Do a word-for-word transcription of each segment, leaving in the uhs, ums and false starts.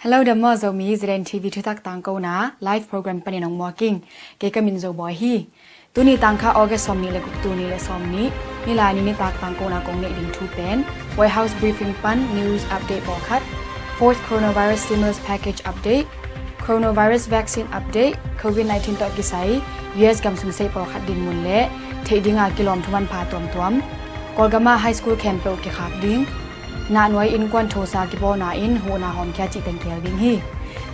Lo dam maw Zomi, Z N T V thutak tangkona live program panin hong muak ing. Kei ka min Zo Bawi hi. Tuni tangkha August sawmnih le guk, tul nih le sawmnih, Nilai ni nitak tangkona kong neih ding thu pen White House briefing pan news update pawlkhat, fourth coronavirus stimulus package update, coronavirus vaccine update, covid nineteen tawh kisai U S gam sung seih pawlkhat dinmun le theih dinga kilawm thuman pha tuamtuam, Kawlgama high school khempeuh kikhak ding, nahnuai innkuan thosa kibawlna in huhna hawmkhia cih teng kihel ding hi.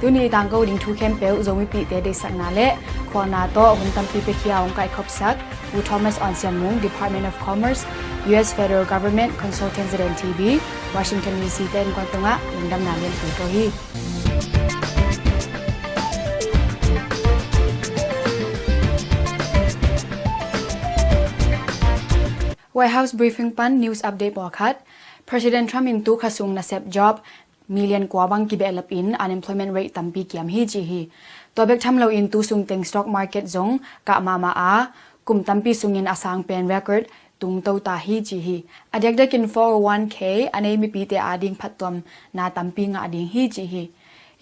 Tuni tangko ding thu khempeuh Zomipihte deihsakna le khualna tawh hun tampi piakhia hong kaikhopsak Pu Thomas Awn Sian Mung, Department of Commerce, U S Federal Government Consultant, Z N T V, Washington D C te innkuan tungah lungdamna lianpi ko hi. White House briefing pan news update pawlkhat. President Trump in tu kha sung nasep job million kua bang kibehlap in unemployment rate tampi kiam hi ci hi. Tua bek tham loin tu sung teng stock market zong kah mahmah a, kum tampi sungin a sang pen record tungto ta hi ci hi. A diakdiakin four oh one K a nei mipite ading phattuamna tampi ngah ding hi ci hi.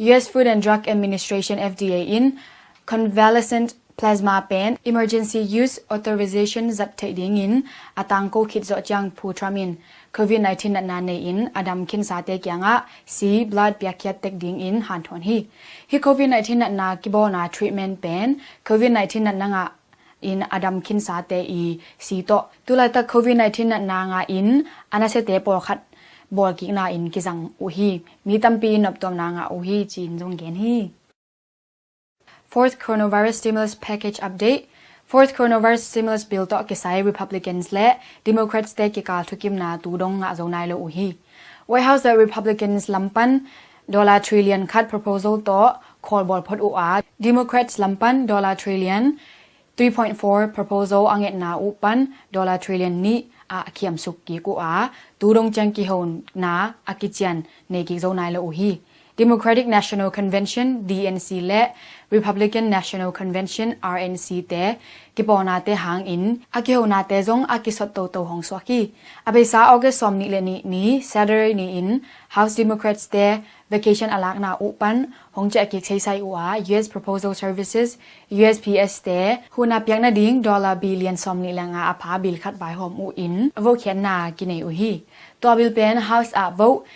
U S Food and Drug Administration, F D A in convalescent plasma pen emergency use authorization zat theih dingin a tangko khit zawh ciang Pu Trump in covid nineteen natna nei-in a dam khinsate kiangah si, blood, piakkhiat tek dingin hanthawn hi. Hih covid nineteen natna kibawlna treatment pen covid nineteen natna ngah in a dam khinsate i si tawh tulaitak covid nineteen natna ngah in a nasiate pawlkhat bawlkikna in kizang uh hi. Mi tampi in noptuamna ngah uh hi ci-in zong gen hi. Fourth coronavirus stimulus package update. Fourth coronavirus stimulus bill tawh kisai Republicans le Democrats te kikal thukimna tu dong ngah zo nai lo uh hi. White House le Republicans lam pan dollar trillion khat proposal tawh khawlbawl phot uh a, Democrats lam pan dollar trillion three point four proposal a ngetna uh pan dollar trillion nih ah a khiamsuk kik uh a, tu dong ciang kihona a kician nei kik zo nai lo uh hi. Democratic National Convention, D N C, le Republican National Convention, R N C, te kipawlnate hangin a kihonate zong a kisot toto hong suak hi. A beisa August sawmnih le nih ni, Saturday ni-in House Democrats te vacation a lakna uh pan hong ciah kik seisai uh a, U S Proposal Services, U S P S te huhna piak nading dollar billion sawmnih le nga a pha bill khat vaihawm uh in a vohkhiatna kinei uh hi. Tua bill pen House ah vote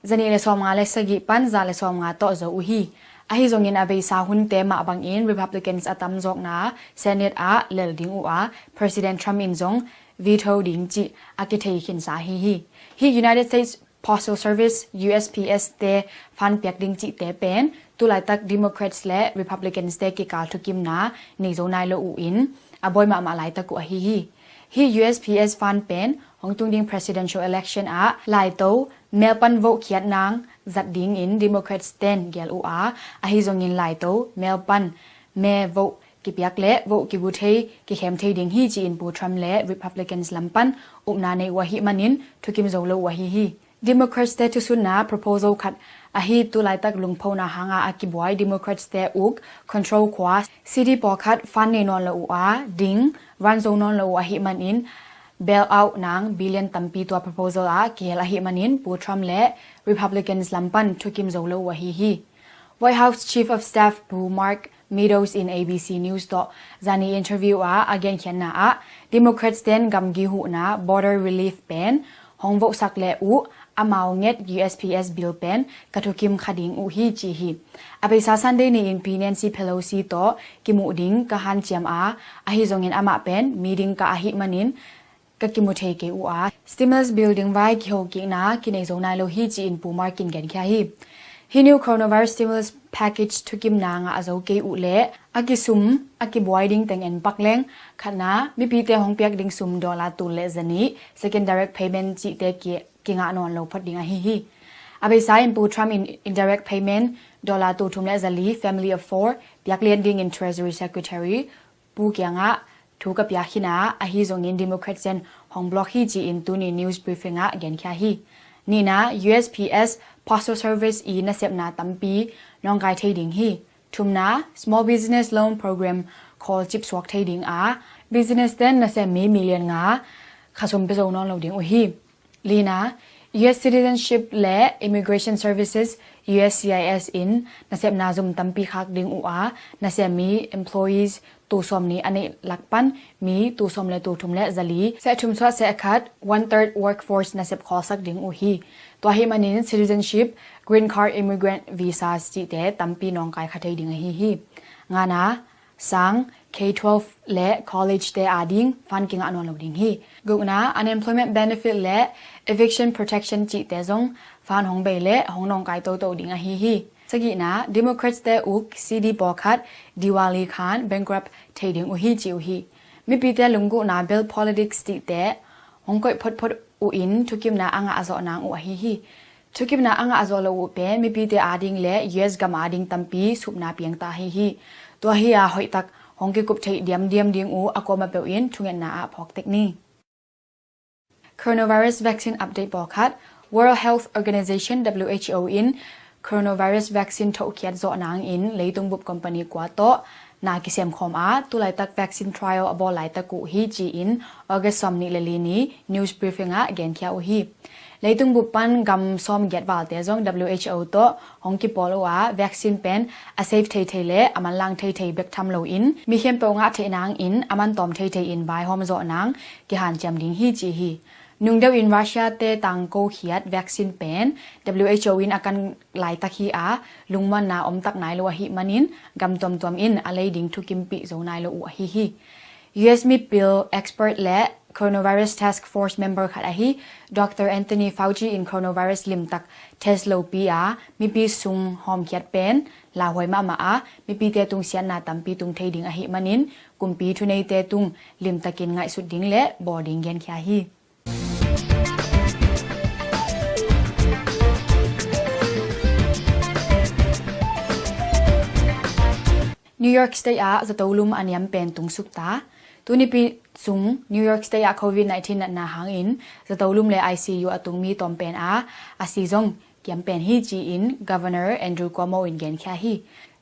zanih le sawmnga le sagih pan za le sawmnga tawh zo uh hi. Ahi zongin a beisa hunte mah bangin Republicans a tamzawkna Senate ah lel ding uh a, President Trump in zong veto ding cih a kithei khinsa hi hi. Hih United States Postal Service, U S P S te fund piak ding cihte pen tulaitak Democrats le Republicans te kikal thukimna nei zo nai lo uh in a bawi mahmah laitak uh ahi hi. Hih U S P S fund pen hong tung ding presidential election ah laito mel pan vote khiat nang zat dingin Democrats ten gel uh a, ahi zongin laito mel pan me vote kipiak le vote kigu thei, kikhem thei ding hi ci-in Pu Trump le Republicans lam pan upna nei uh ahih manin thukim zo lo uh ahi hi. Democrats te thusunna proposal khat ahi tulaitak lungphona hanga a kibuai Democrats te uk control khua city pawlkhat fund nei nawn lo uh a, ding run zo nawn lo uh ahih manin bail out nang billion tampi tua proposal ah kihel ahih manin Pu Trump le Republicans lam pan thukim zo lo uh ahi hi. White House Chief of Staff Pu Mark Meadows in A B C News tawh zani interview ah a genkhiatna ah Democrats ten gamgi huhna border relief pen hong vohsak le uh amau nget U S P S bill pen ka thukim kha ding uh hi ci hi. A beisa Sunday ni-in Pi Nancy Pelosi tawh kimuh ding ka hanciam a, ahi zongin amah pen meeting kah ahih manin ka kimu thei kei uh a, stimulus bill ding vai kiho kikna kinei zo nai lo hi ci-in Pu Mark in genkhia hi. Hih new coronavirus stimulus package thukimna ngah zo kei uh leh a kisum a kibuai ding teng en pak leng, khatna mipite hong piak ding sum dollar tul le zanih, second direct payment cihte ki kingah nawn lo phot ding ahi hi. A beisa in Pu Trump in indirect payment dollar tul thum le zali, family of four, piak lian dingin Treasury Secretary Pu kiangah thu ka pia khin a, ahi zongin Democrats ten hong block hi ci-in tuni news briefing ah genkhia hi. Nihna, U S P S Postal Service i nasepna tampi nawngkai thei ding hi. Thumna, Small Business Loan Program khawl cipsuak thei ding a, business ten nasem mi million nga khasum pia zo nawn lo ding uh hi. Lina, U S Citizenship le Immigration Services, U S C I S in nasepna zum tampi khak ding uh a, nasem mi employees tul sawm nih a neih lak pan mi tul sawm le tul thum le zali, seh thum suah seh khat, one third workforce nasep khawlsak ding uh hi. Tua ahih manin citizenship, green card, immigrant visas cihte tampi nawngkai kha thei ding ahi hi. Ngana, sang, K twelve le college te ading fund kingah nawn lo ding hi. Gukna, unemployment benefit le eviction protection cihte zong fund hong bei le hong nawngkai toto ding ahi hi. Sagihna, Democrats te uk C D pawlkhat Diwali khan bankrupt thei ding uh hi ci uh hi. Mipite lunggulhna bel politics cihte hong koih photphot uh in thukimna a ngah zawh nang uh ahi hi. Thukimna a ngah zawh lo uh pen mipite ading le U S gam ading tampi supna piang ta ahi hi. Tua hi a hoihtak hong kikup theih diamdiam ding uh a kuama peuh in thungetna ah phawk tek ni. Coronavirus vaccine update pawlkhat. World Health Organization, W H O in coronavirus vaccine thohkhiat zawh nangin leitung bup company kua tawh na kisem khawm a, tulaitak vaccine trial a bawl laitak uh hi ci-in August sawm nih le li ni news briefing ah genkhia uh hi. Leitung bup pan gam sawm giat valte zong W H O tawh hong kipawl uh a, vaccine pen a safe theithei le a manlang theithei bek tham loin mi khempeuh ngah theih nangin a man tawm theithei in vaihawm zawh nang kihanciam ding hi ci hi. Nungdeuh in Russia te tangko khiat vaccine pen W H O in a kan laitak hi a, lungmuanna om tak nai lo ahih manin gam tuamtuam in a lei ding thukimpih zo nai lo uh ahi hi. U S mipil expert le coronavirus task force member khat ahi Doctor Anthony Fauci in coronavirus limtak test lopi a mipi sung hawmkhiat pen lauhuai mahmah a, mipite tung siatna tampi tung thei ding ahih manin kumpi thuneite tung limtakin ngaihsut ding le bawl ding genkhia hi. New York State ah zato lum a niam pen tung suk ta. Tunipi sung New York State ah covid nineteen natna hangin zato lum le I C U a tung mi tawm pen a, a si zong kiam pen hi ci-in Governor Andrew Cuomo in genkhia hi.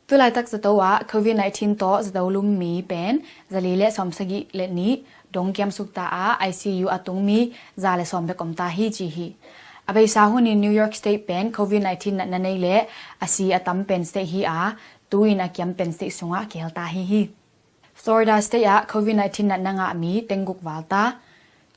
Tulaitak zato ah covid nineteen tawh zato lum mi pen zali le sawmsagih le nih dong kiamsuk ta a, I C U a tung mi za le sawm bek om ta hi ci hi. A beisa hunin New York State pen covid nineteen natna nei le a si a tam pen state hi a, tu-in a kiam pen state sungah kihel ta hi hi. Florida State ah covid nineteen natna ngah mi tengguk val ta.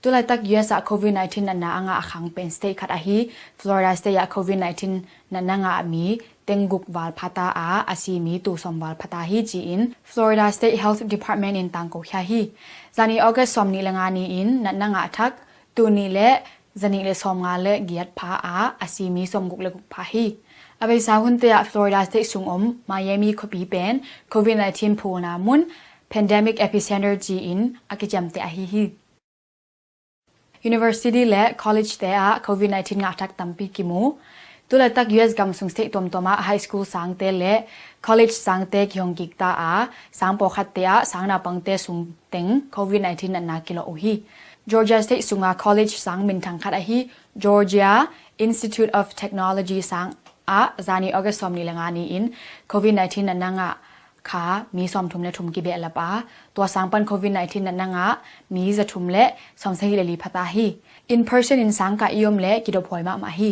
Tulaitak U S ah covid nineteen natna a ngah a khang pen state khat ahi Florida State ah covid nineteen natna ngah mi tengguk val pha ta a, a si mi tul sawm val pha ta hi ci-in Florida State Health Department in tangko khia hi. Zani August sawm nih le nga ni-in natna ngah thak tul nih le zanih le sawmnga le giat pha a, a si mi sawmguk le guk pha hi. A beisa hunte ah Florida State sung om Miami khuapi pen covid nineteen phulna mun, pandemic epicenter ci-in a kiciamteh ahi hi. University le college te ah covid nineteen ngahthak tampi kimu. Tulaitak U S gam sung state tuamtuam ah high school sangte le college sangte kihong kik ta a, sang pawlkhatte ah sang naupangte sung teng covid nineteen natna kilawh uh hi. Georgia State sunga college sang minthang khat ahi Georgia Institute of Technology sang ah zani August sawm nih le nga ni-in covid nineteen natna ngah kha mi sawmthum le thum kibehlap a, tua sang pan covid nineteen natna ngah mi zathum le sawmsagih le li pha ta hi. In person in sang kah i om le kidophuai mahmah hi.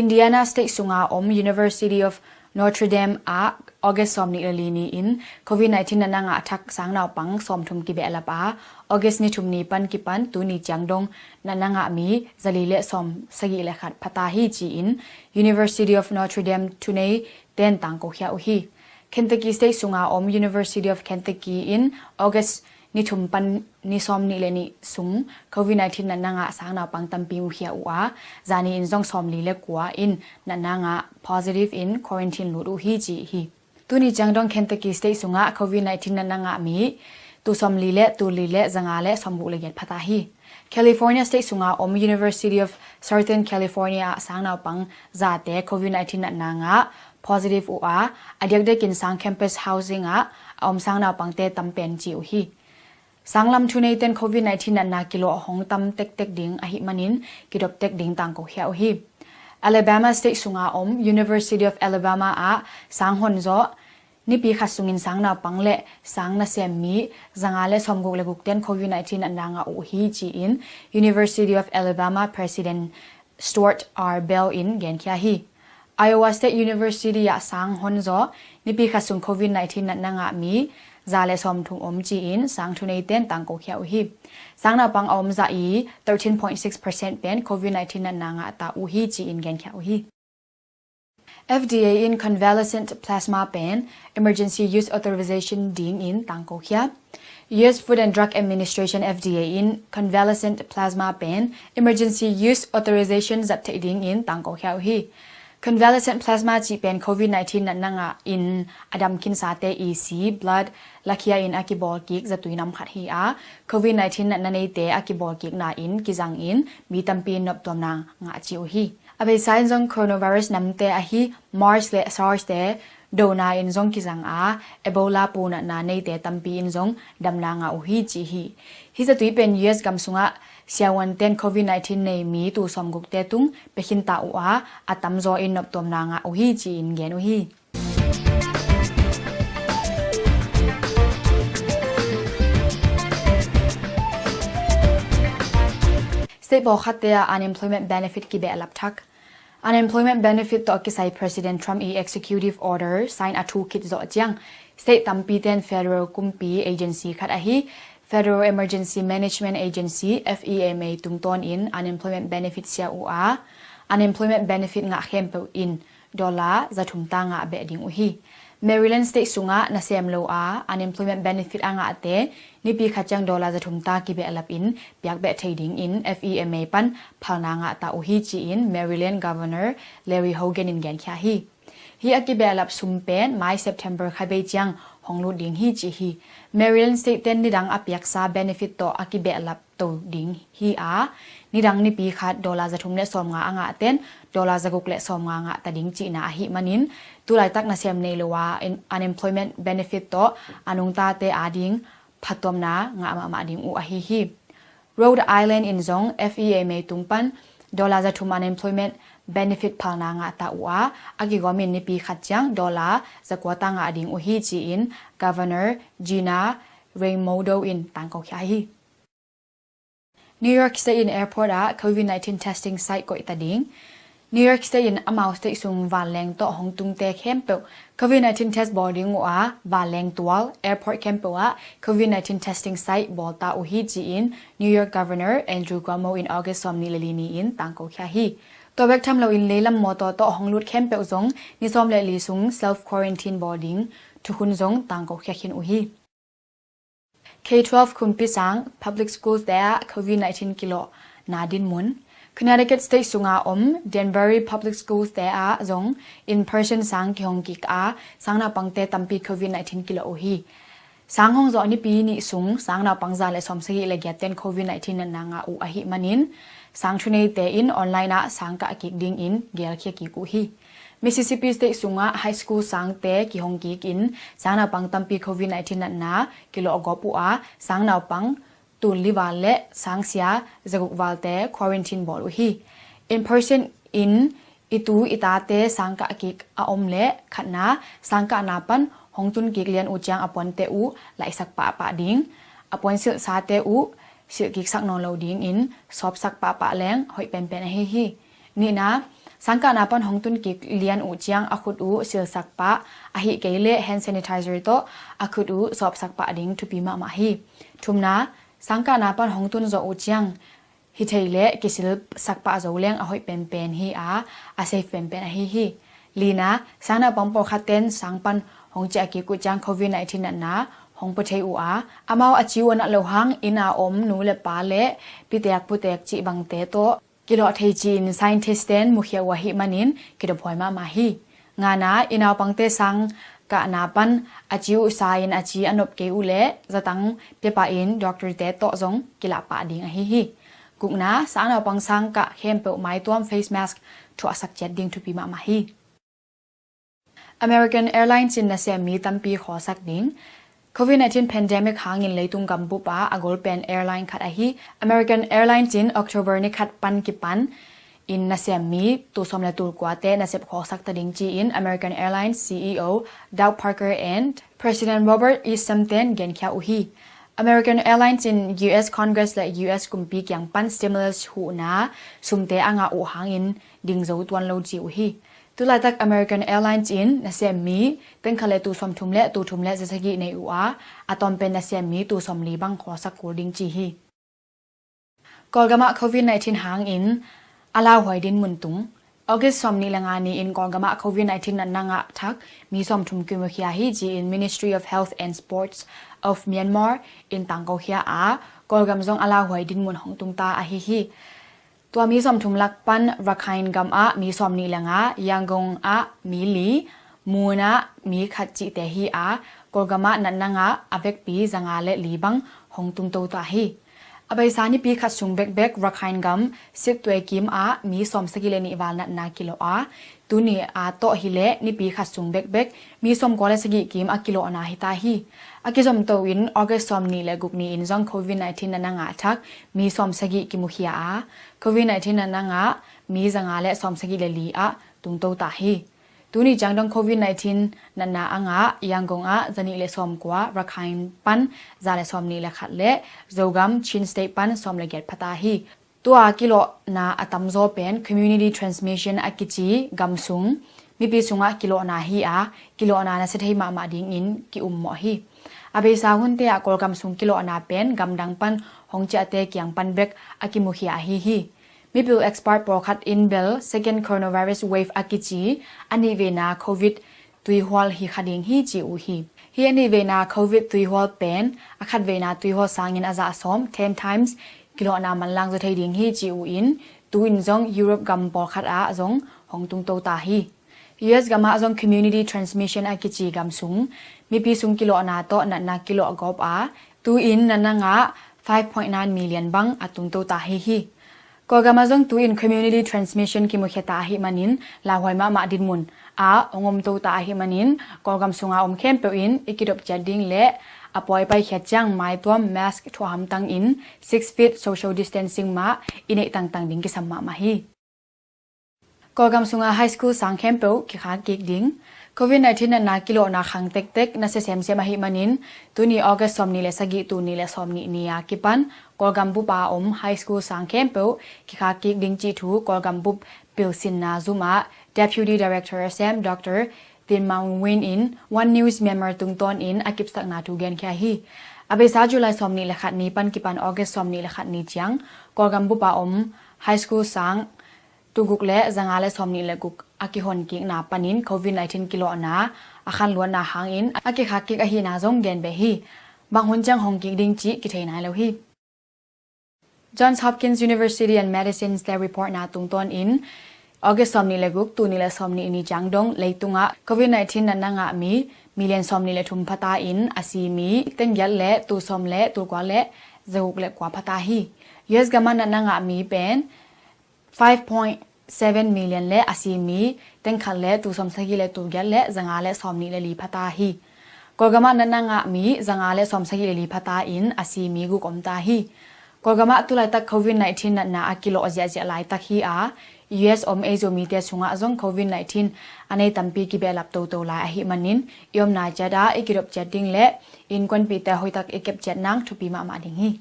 Indiana State sunga om University of Notre Dame ah August sawm nih le li ni-in covid nineteen natna ngah thak sang naupang sawmthum kibehlap a, August ni thum ni pan kipan tuni ciang dong natna ngah mi zali le sawmsagih le khat pha ta hi ci-in University of Notre Dame thunei ten tangko khia uh hi. Kentucky State sunga om University of Kentucky in August ni thum pan ni sawm nih le nih sung covid nineteen natna ngah sang naupang tampi mukhia uh a, zani in zong sawm li le kua in natna ngah positive in quarantine lut uh hi ci hi. Tuni ciang dong Kentucky State sungah covid nineteen natna ngah mi tul sawm li le tul li le zanga le sawmguk le giat pha ta hi. California State sunga om University of Southern California ah sang naupang zate covid nineteen natna ngah positive uh a, a diakdiakin sang campus housing ah a om sang naupangte tam pen ci uh hi. Sanglam thunei ten covid nineteen natna kilawh hong tam tektek ding ahih manin kidop tek ding tangko khia uh hi. Alabama State sunga om University of Alabama ah sang honzawh nipi khat sungin sang naupang le sang nasem mi zanga le sawmguk le guk ten covid nineteen natna ngah uh hi ci-in University of Alabama President Stuart R Bell in genkhia hi. Iowa State University ah sang honzaw nipi khat sung covid nineteen natna ngah mi za le sawmthum om ci-in sang thuneite'n tangkokhia uh hi. Sang naupang a om zah i thirteen point six percent pen covid nineteen natna ngah ta uh hi ci-in genkhia uh hi. F D A in convalescent plasma pen emergency use authorization dingin tangkokhia. U S Food and Drug Administration, F D A in convalescent plasma pen emergency use authorization zat theih dingin tangkokhia uh hi. Convalescent plasma cih pen covid nineteen natna ngah in a dam khinsate i si, blood, lakhia in a kibawl kik zatui nam khat hi a, covid nineteen natna neite a kibawl kikna in kizangin mi tampi in noptuamna ngah ci uh hi. A beisa in zong coronavirus namte ahi MERS le SARS te dona in zong kizang a, Ebola pu natna neite tampi in zong damna ngah uh hi ci hi. Hih zatui pen U S gam sungah siavuante'n covid nineteen nei mi tul sawmgukte tung pia khinta uh a, a tamzaw in noptuamna ngah uh hi ci-in gen uh hi. State pawlkhatte ah unemployment benefit kibehlap thak. Unemployment benefit tawh kisai President Trump i executive order sign a thu khit zawh ciang, state tampite'n federal kumpi agency khat ahi Federal Emergency Management Agency, F E M A tungtawnin unemployment benefit sia uh a, unemployment benefit ngah khempeuh in dollar zathum ta ngah beh ding uh hi. Maryland State sungah nasem lo a unemployment benefit a ngahte nipi khat ciang dollar zathum ta kibehlap in piak beh thei dingin F E M A pan phalna ngah ta uh hi ci-in Maryland Governor Larry Hogan in genkhia hi. Hih a kibehlap sum pen mai September kha bei ciang hong lut ding hi ci hi. Maryland State te'n nidang a piaksa benefit tawh a kibehlap to ding hi a, nidang nipi khat dollar zathum le sawmnga a ngahten dollar zaguk le sawmnga ngah ta ding cihna ahih manin, tulaitak nasem nei lo a in-, unemployment benefit tawh a nungtate ading phattuamna ngah mahmah ding uh ahi hi. Rhode Island in zong F E M A tung pan dollar zathum unemployment benefit phalna ngah ta uh a, a kigawmin nipi khat ciang dollar zakua ta ngah ding uh hi ci-in Governor Gina Raimondo in tangkokhia hi. New York State in airport ah covid nineteen testing site koih ta ding. New York State in amau state sung vanleng tawh hong tungte khempeuh covid nineteen test bawl ding uh a, vanleng tual airport khempeuh ah covid nineteen testing site bawl ta uh hi ci-in New York Governor Andrew Cuomo in August sawmnih le li ni-in tangkokhia hi. Tua bek tham loin leilam mawtaw tawh hong lut khempeuh zong ni sawm le li sung self quarantine bawl ding thukhun zong tangkokhia khin uh hi. K twelve kumpi sang public schools te ah covid nineteen kilawhna dinmun. Connecticut State sunga om Danbury Public Schools te ah zong in-person sang kihong kik a, sang naupangte tampi covid nineteen kilawh uh hi. Sang hong zawh nipi nih sung sang naupang za le sawmsagih le giatte'n covid nineteen natna ngah uh ahih manin, sang thuneite in online ah sang kah kik dingin gelkhia kik uh hi. Mississippi State sungah high school sangte kihong kik in sang naupang tampi covid nineteen natna kilawh gawp uh a, sang naupang tul li val le sang sia zaguk valte quarantine bawl uh hi. In-person in i tu i tate sang kah kik a om leh khatna, sang kahna pan hong tun kik lian uh ciang a puante uh laihsak pahpah ding, a puan silhsate uh silh kiksak nawn lo dingin sawpsak pahpah leng hoih penpen ahi hi. Nihna, sang kahna pan hong tun kik lian uh ciang a khut uh silhsak pah, ahih kei leh hand sanitizer tawh a khut uh sawpsak pah ding thupi mahmah hi. Thumna, sang kahna pan hong tun zawh uh ciang hi thei leh kisilsak pah zo leng a hoih penpen hi a, a safe penpen ahi hi. Lina, sang naupang pawlkhatte'n sang pan hong ciah kik uh ciang covid nineteen natna hong pua thei uh a, amau a ci uh a nat lo hang inn a om nu le pa le pitek putek cih bangte tawh kilawh thei ci-in scientist te'n mukhia uh ahih manin kidophuai mahmah hi. Ngana, i naupangte sang kahna pan a ci uh sa-in a ci a nop kei uh leh zatang pia pah in doctor te tawh zong kilah pah ding ahi hi. Gukna, sang naupang sang kah khempeuh maituam face mask thuahsak ciat ding thupi mahmah hi. American Airlines in nasem mi tampi khawlsak ding. Covid nineteen pandemic hangin leitung gambup ah a gol pen airline khat ahi American Airlines in October ni khat pan kipan in nasem mi tul sawm le tul kuate nasep khawlsak ta ding ci-in American Airlines C E O Doug Parker and President Robert Isom te'n genkhia uh hi. American Airlines in U S Congress le U S kumpi kiang pan stimulus huhna sumte a ngah uh hangin ding zo tuan lo ci uh hi. Tulaitak American Airlines in nasem mi tengkhat le tul sawmthum le tul thum le zasagih nei uh a, a tawm pen nasem mi tul sawmli bang khawlsak kul ding ci hi. Kawlgam ah COVID nineteen hangin a lauhuai dinmun tung. August sawmnih le nga ni-in Kawlgam ah COVID nineteen natna ngah thak mi sawmthum kimukhia hi ci-in Ministry of Health and Sports of Myanmar in tangkokhia a, Kawlgam zong a lauhuai dinmun hong tungta ahi hi. Tua mi sawmthum lak pan Rakhine gam ah mi sawmnih le nga, Yangon ah mi li, Mon ah mi khat cihte hi a, Kawlgam ah natna ngah a vekpi zanga le li bang hong tungto ta hi. A beisa nipi khat sung bekbek Rakhine gam Sittwe kim ah mi sawmsagih le nih val natna kilawh a, tuni a tawh hileh nipi khat sung bekbek mi sawmkua le sagih kim a kilawhna hita hi. A kizomto in August sawmnih le guk ni-in zong COVID nineteen natna ngah thak mi sawmsagih kimukhia a, COVID nineteen natna ngah mi zanga le sawmsagih le li ah tungto ta hi. Tuni ciang dong COVID nineteen natna a ngah Yangon ah zanih le sawmkua, Rakhine pan za le sawmnih le khat le Zogam Chin State pan sawm le giat phata hi. Tua kilawhna a tamzaw pen community transmission a kici gam sung mipi sungah kilawhna hi a, kilawhna nasia thei mahmah dingin ki-ummawh hi. A beisa hunte ah Kawlgam sung kilawhna pen gamdang pan hong ciahte kiang pan bek a kimukhia ahi hi. Mipil expert pawlkhat in bel second coronavirus wave a kici a nihveina COVID tuihual hi kha ding hi ci uh hi. Hi a nihveina COVID tuihual pen a khatveina tuihual sangin a zah sawm, ten times, kilawhna manlang zaw thei ding hi ci uh in, tu-in zong Europe gam pawlkhat ah zong hong tungto ta hi. U S gam ah zong community transmission a kici gam sung mipi sung kilawhna tawh natna kilawh gawp a, tu-in natna ngah five point nine million bang a tungto ta hi hi. Kawlgam ah zong tu-in community transmission kimukhia ta ahih manin lauhuai mahmah dinmun ah hong omto ta ahih manin Kawlgam sunga om khempeuh in i kidop ciat ding le a pua i paikhiat ciang maituam mask thuaham tangin six feet social distancing mah i neih tangtang ding kisam mahmah hi. Kawlgam sunga high school sang khempeuh kikhak kik ding. COVID nineteen natna kilawhna khang tektek nasia semsem ahih manin tuni August sawmnih le sagih, tul nih le sawmnih ni a kipan Kawlgam bup a om high school sang khempeuh kikhak kik ding cih thu Kawlgam bup pilsinna zum ah Deputy Director Sam Doctor Tin Maung Win in One News Myanmar tungtawn in a kipsakna thu genkhia hi. A beisa July sawmnih le khat ni pan kipan August sawmnih le khat ni ciang Kawlgam bup a om high school sang tulguk le zanga le sawmnih le guk a kihon kikna panin COVID nineteen kilawhna a khanluatna hangin a kikhak kik ahihna zong gen beh hi. Bang hun ciang hong kik ding cih kithei nai lo hi. Johns Hopkins University and Medicine's le reportna tungtawn in August sawmnih le guk, tul nih le sawmnih ni ciang dong leitungah COVID nineteen natna ngah mi million sawmnih le thum phata in a si mi tenggiat le tul sawm le tul kua le zaguk le kua phata hi. U S gam ah natna ngah mi pen five point seven million le a si mi tengkhat le tul sawmsagih le tul giat le zanga le sawmnih le li phata hi. Kawlgam ah natna ngah mi zanga le sawmsagih le li phata in a si mi guk omta hi. Kawlgam ah tulaitak COVID nineteen natna a kilawh ziahziah laitak hi a, U S om ei Zomite sungah zong COVID nineteen a nei tampi kibehlap toto lai ahih manin i omna ciat ah i kidop ciat ding le innkuanpihte hoihtak i kep ciat nang thupi mahmah ding hi.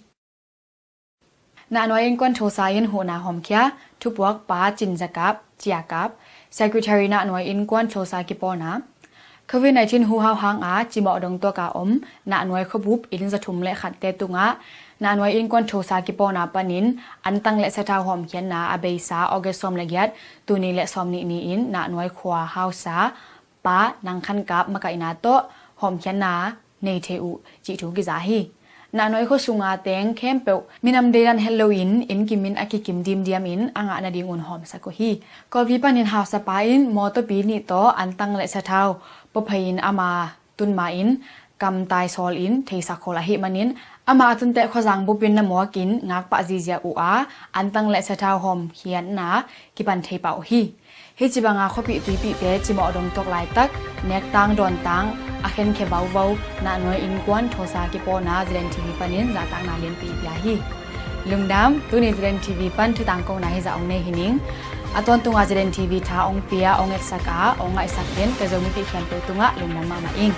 Nahnuai innkuan thosa in huhna hawmkhia. Thupuak Pa Cin Za Kap, Cia Kap, Secretary Nahnuai Innkuan Thosa Kipawlna. COVID nineteen huhau hanga cimawh dongtuaka om Nahnuai khuabup inn za thum le khatte tungah Nahnuai Innkuan Thosa Kipawlna panin antang le sathau hawmkhiatna a beisa August sawm le giat, tul nih le sawmnih ni-in Nahnuai khua hausa Pa Nang Khan Kap makaihna tawh hawmkhiatna nei thei uh cih thu kiza hi. Nahnuai khua sunga teng khempeuh minam deidan het loin inn kimin a kikim dimdiamin a ngah nadingun hawmsak uh hi. Kawlpi panin hausapa in mawtawpi nih tawh antang le sathau puaphei in ama tun ma-in kamtai sawlin theisak khol ahih manin amah a tunteh khuazang bupin na muakin ngakpah zizia uh a antang le sathau hawmkhiatna kipan thei pah uh hi. Hih ci banga khuapih tuipihte cimawh dongtuak laitak nektang dawntang a khenkhia vauvau Nahnuai Innkuan Thosa Kipawlna Zalen T V panin zahtakna lianpi pia hi. Lungdam, tuni Zalen T V pan thutangkona hizah ong nei hi ning. A tawntunga Zalen T V tha ong pia ong etsak a ong ngaihsak pen ka Zomipih khempeuh tungah lungdam mahmah ing.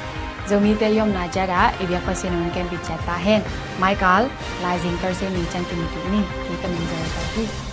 Zomite i omna ciat ah i biak Pasian in hong kenbit ciat ta hen. Michael, laizing Thursday ni ciang kimu kik ni. Kei ka min Joel Tau hi.